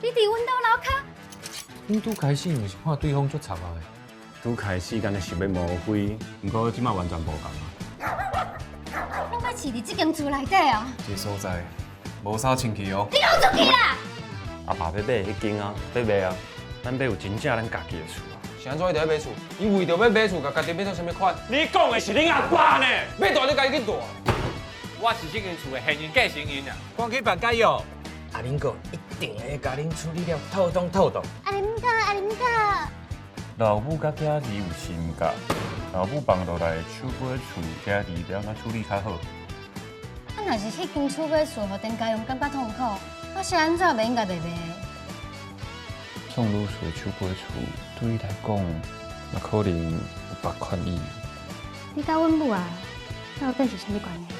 你佇阮兜樓跤。恁拄開始毋是看對方足插的？拄開始敢若想欲磨飛，毋過這馬完全無仝啊。你欲飼佇這間厝內底哦？這所在無啥清氣哦。你講出去啦！阿爸欲買彼間啊，欲賣啊，咱欲有真正咱家己的厝啊。是按怎伊就欲買厝？伊為著欲買厝，共家己買做啥物款？你講的是恁阿爸呢？欲蹛你家己去蹛。我是這間厝的現任繼承人啊！趕去辦解約。阿玲哥一定會共恁處理了妥當妥當。阿林哥，阿林哥。老母佮囝兒有親家，老母放落來手尾厝，囝兒欲按怎處理較好？啊，若是彼間厝尾厝，予陳家榮感覺痛苦，我是按怎袂應該賣賣？宋女士的手尾厝對伊來講，嘛可能有別款意義。你佮阮母啊，到底是啥物關係？